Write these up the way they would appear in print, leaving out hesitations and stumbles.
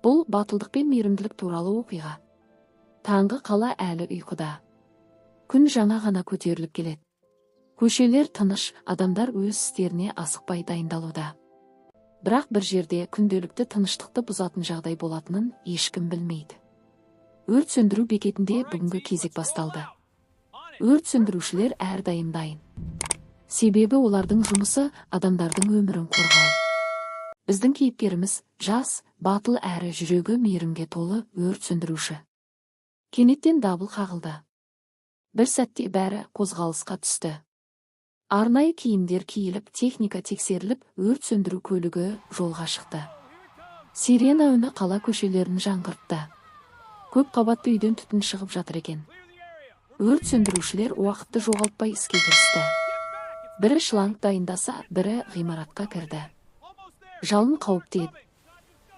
Бұл батылдық пен мейірімділік туралы оқиға. Таңғы қала әлі ұйқыда. Күн жаңа ғана көтеріліп келеді. Көшелер тыныш, адамдар өз істеріне асықпай дайындалуда. Бірақ бір жерде күнделікті тыныштықты бұзатын жағдай болатынын ешкім білмейді. Өрт сөндіру бекетінде бүгінгі кезек басталды. Өрт сөндірушілер әрдайым дайын. Себебі олардың жұмысы – адамдардың өмірін қорғау. Біздің кейіпкеріміз – жас, батыл әрі жүрегі мейірімге толы өрт сөндіруші. Кенеттен дабыл қағылды. Бір сәтте бәрі қозғалысқа түсті. Арнайы киімдер киіліп, техника тексеріліп, өрт сөндіру көлігі жолға шықты. Сирена үні қала көшелерін жаңғыртты. Көп қабатты үйден түтін шығып жатыр екен. Өрт сөндірушілер уақытты жоғалтпай іске кірісті. Бірі шланг дайындаса, бірі ғимаратқа кірді. Жалын қауіпті еді,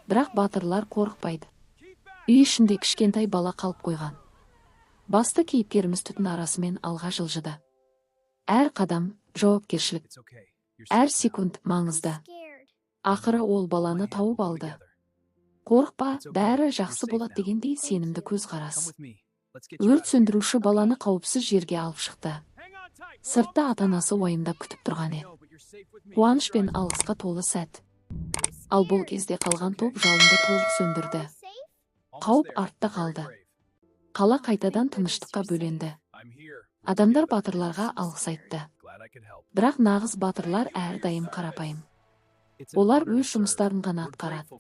бірақ батырлар қорықпайды. Үй ішінде кішкентай бала қалып қойған. Басты кейіпкеріміз түтін арасымен алға жылжыды. Әр қадам – жауапкершілік, әр секунд маңызды. Ақыры ол баланы тауып алды. «Қорықпа, бәрі жақсы болады» дегендей сенімді көзқарас. Өрт сөндіруші баланы қауіпсіз жерге алып шықты. Сыртта ата анасы уайымдап күтіп тұрған еді. Қуаныш пен алғысқа толы сәт. Ал бұл кезде қалған топ жалынды толық сөндірді. Қауіп артта қалды. Қала қайтадан тыныштыққа бөленді. Адамдар батырларға алғыс айтты. Бірақ нағыз батырлар әрдайым қарапайым. Олар өз жұмыстарын ғана атқарады.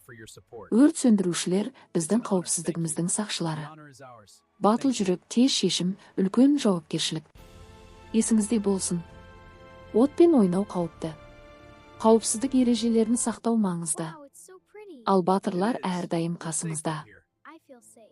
Өрт сөндірушілер – біздің қауіпсіздігіміздің сақшылары. Батыл жүрек, тез шешім, үлкен жауапкершілік. Есіңізде болсын: отпен ойнау қауіпті. Қауіпсіздік ережелерін сақтау маңызды. Ал батырлар әрдайым қасымызда. I feel safe.